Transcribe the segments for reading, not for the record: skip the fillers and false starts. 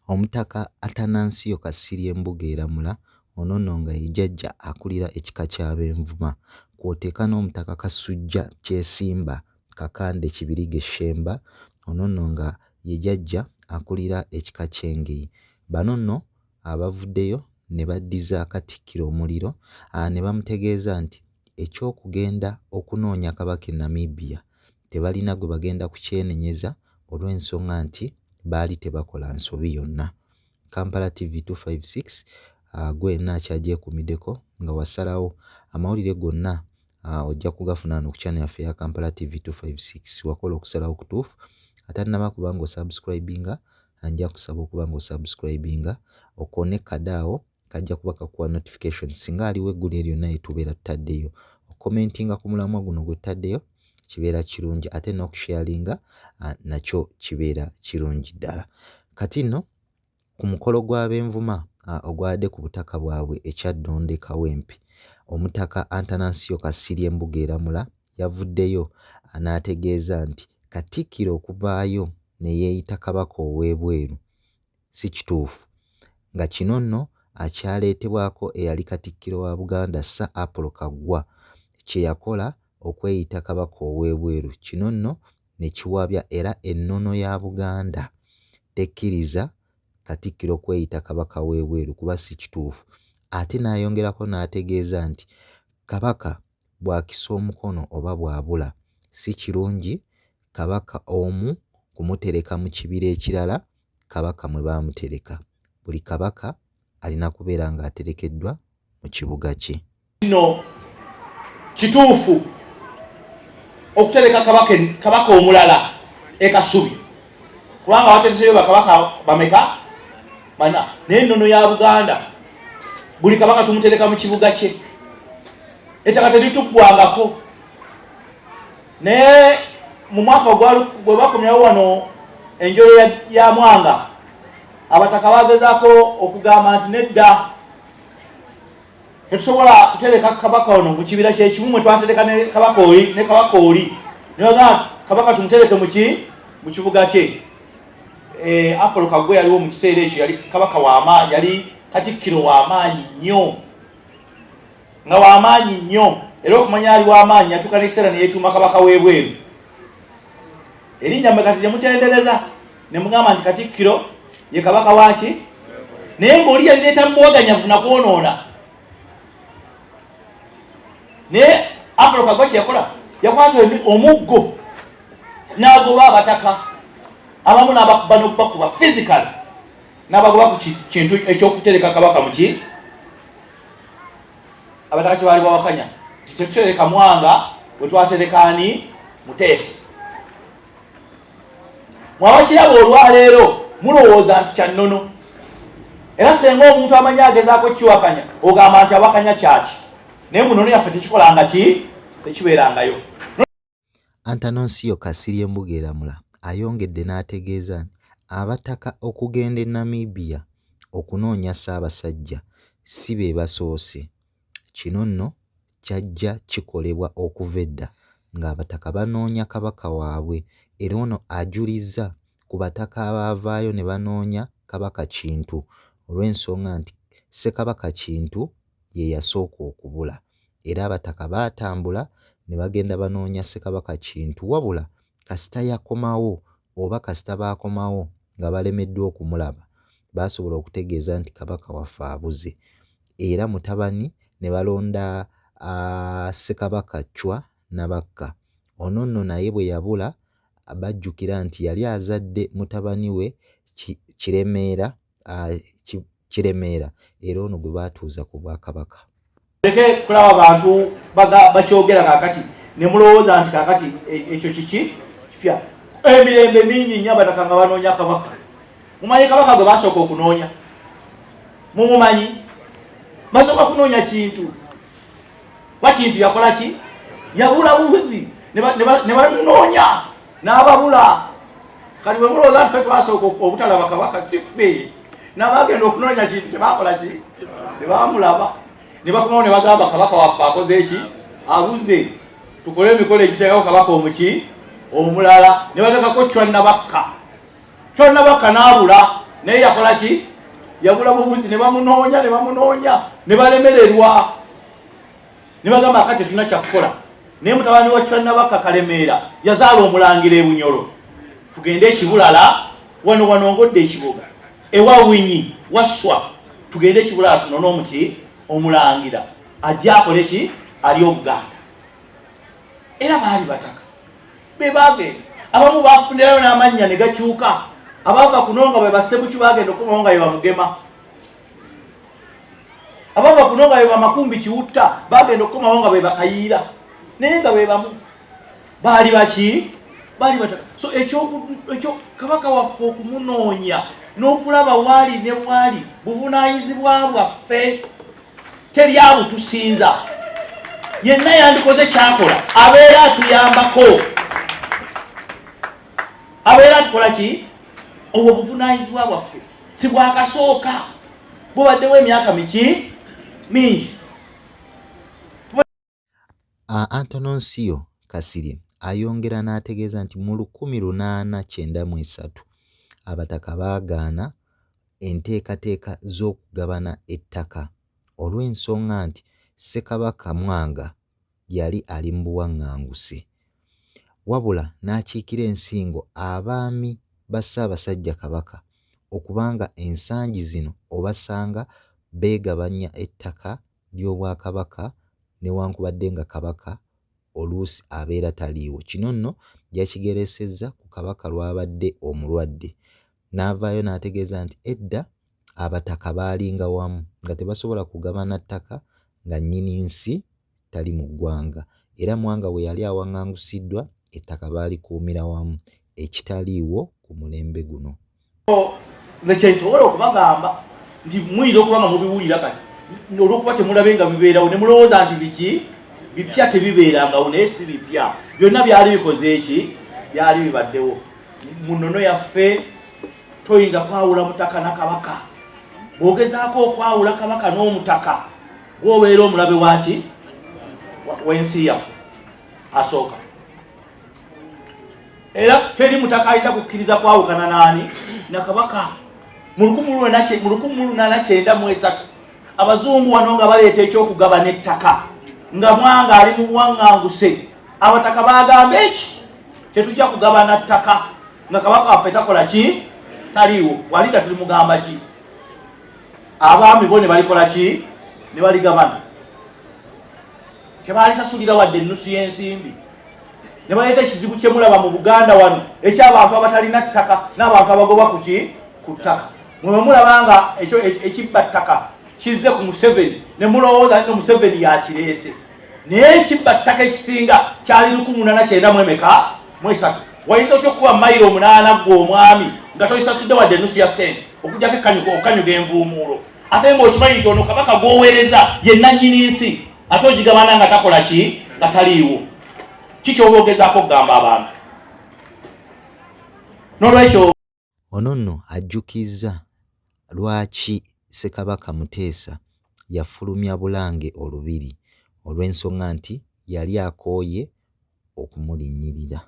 Omutaka Atanansiyo Kasirye Mbugeeramula, ono nno nga ye jjajja akulira ekika ky'Abenvuma, kw'oteeka n'Omutaka Kasujja Kyesimba Kakande Kibirige Shemba, ono nno nga ye jjajja akulira ekika ky'Engeye. Bano nno abavuddeyo ne baddiza Katikkiro omuliro ne bamutegeeza nti eky'okugenda okunoonya Kabaka e Namibia tebalina gwe bagenda kukyenenyeza olw'ensonga nti baali tebakola nsobi yonna. Kampala TV 256 gwe yenna akyagyekuumiddeko nga wasalawo amawulire gonna ojja kugafuna wano ku channel yaffe eya Kampala TV 256. Wakola okusalawo okutuufu. Atannaba kuba nga osubscribinga, nja kusaba okuba nga osubscribinga okoone kade awo kajja kuba kakuwa notification singa aliwo eggulire lyonna lye tubeera tutaddeyo. Okomentinga ku mulamwa guno gwe tutaddeyo kibeera kirungi, ate n'okusharinga nakyo kibeera kirungi ddala. Kati nno ku mukolo gw'Abenvuma ogwabadde ku butaka bwabwe e Kyaddondo e Kawempe, Omutaka Antanansiyo Kasirye Mbugeeramula yavuddeyo n'ategeeza nti Katikkiro okuvaayo ne yeeyita Kabaka ow'ebweru si kituufu, nga kino nno akyaleetebwako eyali Katikkiro wa Buganda Sir Apollo Kaggwa kye yakola okweyita Kabaka ow'ebweru, kino nno ne kiwabya era ennono ya Buganda tekkiriza Katikkiro kweyita Kabaka w'ebweru kuba si kituufu. Ate n'ayongerako n'ategeeza nti Kabaka bw'akisa omukono oba bw'abula si kirungi Kabaka omu kumutereka mu kibira ekirala Kabaka mwe baamutereka. Buli Kabaka alina kubeera ng'aterekeddwa mu kibuga kye. Kino kituufu okutereka kabaka, kabaka omulala e Kasubi, kubanga watereseyo bakabaka bameka? Bana. Naye ennono ya Buganda, buli kabaka tumutereka mu kibuga kye, ettaka terituggwangako. Naye mu mwaka gwe bakomyawo wano enjolo ya Mwanga, abataka bagezaako okugamba nti nedda, tetusobola kutereka kabaka ono mu kibira kyekimu mwe twatereka ne kabaka oli ne kabaka oli. Nebagamba kabaka tumutereke muki? Mu kibuga kye. Apollo Kaggwa yaliwo mu kiseera ekyo, yali kabaka w'amaanyi, yali katikkiro w'amaanyi nnyo, nga w'amaanyi nnyo. Era okumanya ali w'amaanyi, yatuuka n'ekiseera ne yeetuuma kabaka w'ebweru, erinnya mwe kati lyemutendereza ne mugamba nti katikkiro ye kabaka waki, naye ng'oli yalireeta mubuwaganyavu nakwonoona. Naye Apollo Kaggwa kye yakola, yakwata omuggo n'agoba abataka abamu, n'abakuba n'okubakuba physical, n'abagoba ku kintu ekyokutereka kabaka muki. Abataka kye baali bawakanya nti tetutereka Mwanga bwe twatereka ani? Muteesa. Mwabakiraba olwaleero mulowooza nti kyannono, era senga omuntu amanyi agezaako kiwakanya, ogamba nti awakanya kyaki, naye munono yaffe tekikolanga ki, tekibeerangayo. Antanonsiyo Kasirye Mbugeeramula ayongedde n'ategeeza nti abataka okugenda e Namibia okunoonya Ssaabasajja si be basoose. Kino nno kyajja kikolebwa okuva edda ng'abataka banoonya Kabaka waabwe, era ono ajulizza ku bataka abaavaayo ne banoonya Kabaka Kintu olw'ensonga nti Ssekabaka Kintu ye yasooka okubula, era abataka baatambula ne bagenda banoonya Ssekabaka Kintu, wabula kasita yakomawo oba kasita baakomawo nga balemeddwa okumulaba, baasobola okutegeeza nti Kabaka waffe abuze, era mutabani ne balonda Ssekabaka Chwa Nabakka. Ono nno naye bwe yabula, bajjukira nti yali azadde mutabani we Kiremeera, Kiremeera, era ono gwe baatuuza ku bwakabaka. Leke kulaba bantu bakyogera kakati ne mulowooza nti kakati ekyo kiki kipya. Emirembe mingi nnyo abataka nga banoonya kabaka. Mumanyi kabaka gwe basooka okunoonya? Mumumanyi? Basooka kunoonya Kintu. Ba Kintu yakola ki? Yabula bubuzi, ne bamunoonya n'ababula. Kati bwe mulowooza ffe twasooka obutalaba kabaka, si ffe. N'abagenda okunoonya Kintu tebakola ki? Tebamulaba. Ne bakomawo ne bagamba, kabaka waffe akoze eki? Abuze, tukole emikolo egiteekako kabaka omuki omulala. Ne bateekako Chwa Nabakka. Chwa Nabakka n'abula. Naye yakola ki? Yabula bubuzi, ne bamunoonya, ne bamunoonya, ne balemererwa, ne bagamba akati tetulina kyakukola. Naye mutabani wa Chwa Nabakka Kalemeera yazaala omulangira e Bunyoro. Tugende ekibulala wano, wano ngodde ekibuga ewa Winyi Wasswa, tugende ekibulala tunone omuki omulangira ajje akole ki, ali Obuganda. Era baali bataka be bagenda, abamu bafunirayo n'amannya ne gakyuka. Abava kuno nga bwe bassebuki bagenda okukomawo nga bwe bamugema, abava kuno nga bwe bamakumbi kiwutta bagenda okukomawo nga bwe bakayiira, naye nga bwe bamu baali baki, baali bataka. So ekyo Kabaka waffe okumunoonya n'okulaba waali ne waali buvunaanyizibwa bwaffe, teri abutusinza. Yenna yandikoze kyakola, abeera atuyambako, abeera atukola ki. Obwo buvunaanyizibwa bwaffe, si bwakasooka, bubaddewo emyaka miki mingi. Antononsio Kasirye ayongera n'ategeeza nti mu 1893 abataka baagaana enteekateeka z'okugabana ettaka olw'ensonga nti Ssekabaka Mwanga yali ali mu buwanganguse. Wabula n'akiikira ensingo abaami ba Ssaabasajja Kabaka okubanga ensangi zino obasanga beegabanya ettaka ly'Obwakabaka newankubadde nga Kabaka oluusi abeera taliiwo. Kino nno yakigereesezza ku Kabaka lw'abadde omulwadde n'avaayo n'ategeeza nti edda abataka baalinga wamu nga tebasobola kugabana ttaka nga nnyini nsi tali mu ggwanga, era Mwanga bwe yali awaŋŋangusiddwa ettaka baalikuumira wamu ekitaliiwo ku mulembe guno. Nze kyensobola okubagamba nti muyinza okuba nga mubiwulira kati olw'okuba temulabe nga bibeerawo ne mulowooza nti biki bipya, tebibeerangawo, naye si bipya. Byonna byali bikoze eki, byali bibaddewo mu nnono yaffe. Toyinza kwawula mutaka na Kabaka. Bw'ogezaako okwawula Kabaka n'omutaka, gwobeera omulabe waki w'ensi yaffe asooka. Era teri mutaka ayinza kukkiriza kwawukana naani na Kabaka. Mu 1893 abazungu wano nga baleeta ekyokugabana ettaka nga Mwanga ali mu buwaŋŋanguse, abataka bagamba eki tetujja kugabana ttaka nga Kabaka waffe takola ki, taliiwo. Walinda tulimugamba ki? Abaami bo ne balikola ki, ne baligabana, tebalisasulira wadde ennusu y'ensimbi. Ne baleeta ekizibu kye mulaba mu Buganda wano eky'abantu abatalina ttaka n'abantu abagobwa ku ki, ku ttaka. Mwe mulaba nga ekyo ekibba ttaka kizze ku Museveni ne mulowooza nti Museveni yakireese, naye ekibba ttaka ekisinga kyali 1893. Wayinza otya okukuba mayiro 8 ggwe omwami nga tolisasudde wadde ennusu ya ssente, okuggyako okukanyuga envuumuulo, ate ng'okimanyi nti ono Kabaka gw'oweereza ye nannyini nsi, ate ogigabana nga takola ki, nga taliiwo? Kiki oba ogezaako okugamba abantu? N'olwekyo Ono nno ajjukizza lwaki Ssekabaka Muteesa yafulumya Bulange Olubiri olw'ensonga nti yali akooye okumulinnyirira.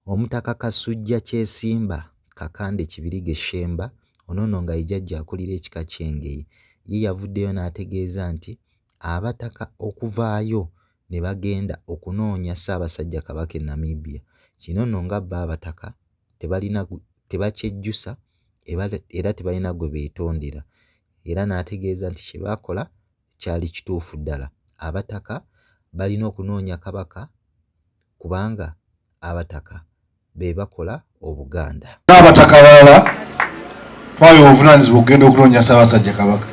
Omutaka Kasujja Kyesimba Kakande Kibirige Shemba, ono nno nga ye jjajja akulira ekika ky'Engeye, ye yavuddeyo n'ategeeza nti abataka okuvaayo ne bagenda okunoonya Ssaabasajja Kabaka e Namibia, kino nno nga bo abataka tebalina tebakyejjusa era tebalina gwe beetondera, era n'ategeeza nti kye baakola kyali kituufu ddala. Abataka balina okunoonya Kabaka kubanga abataka be bakola Obuganda. N'abataka abalala twaweebwa obuvunaanyizibwa okugenda okunoonya Ssaabasajja Kabaka.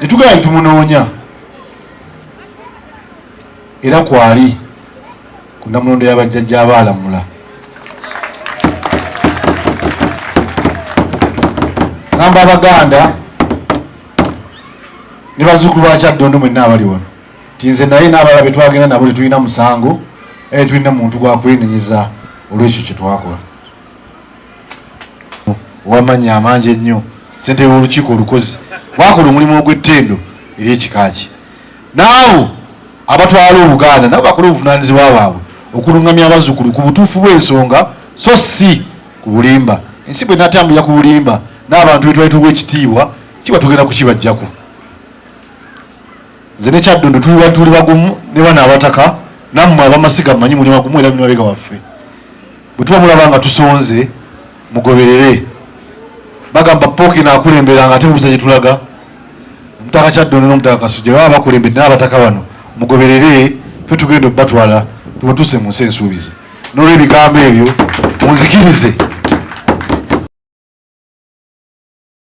Ne tugenda ne tumunoonya era kwali ku Nnamulondo y'abajjajja abaalamula. Ngamba Abaganda ne bazzukulu ba Kyaddondo mwenna abali wano nti nze naye n'abalala be twagenda nabo tetulina musango era tetulina muntu gwa kwenenyeza olw'ekyo kye twakola. Ow'amannya amangi ennyo, ssentebe w'olukiiko olukozi, bwakola omulimu ogw'ettendo eri ekika kye. N'abo abatwala Obuganda nabo bakole obuvunaanyizibwa bwabwe Okulungamya abazzukulu ku butuufu bw'ensonga so si ku bulimba. Ensi bw'enaatambulira ku bulimba n'abantu be twali tuwa ekitiibwa kiba tugenda kukibaggyako. Nze ne Kyaddondo tuli tuli bagumu ne bano abataka nammwe abamasiga mmanyi muli bagumu era muli mabega waffe. Bwe tuba mulaba nga tusonze mugoberere. Bagamba Ppookino akulembera nga ate mubuuza gye tulaga. Omutaka Kyaddondo n'Omutaka Kasujja baba bakulembedde n'abataka bano mugoberere ffe tugenda okubatwala tubatuuse mu nsi ensuubize. N'olwebigambo ebyo munzikirize.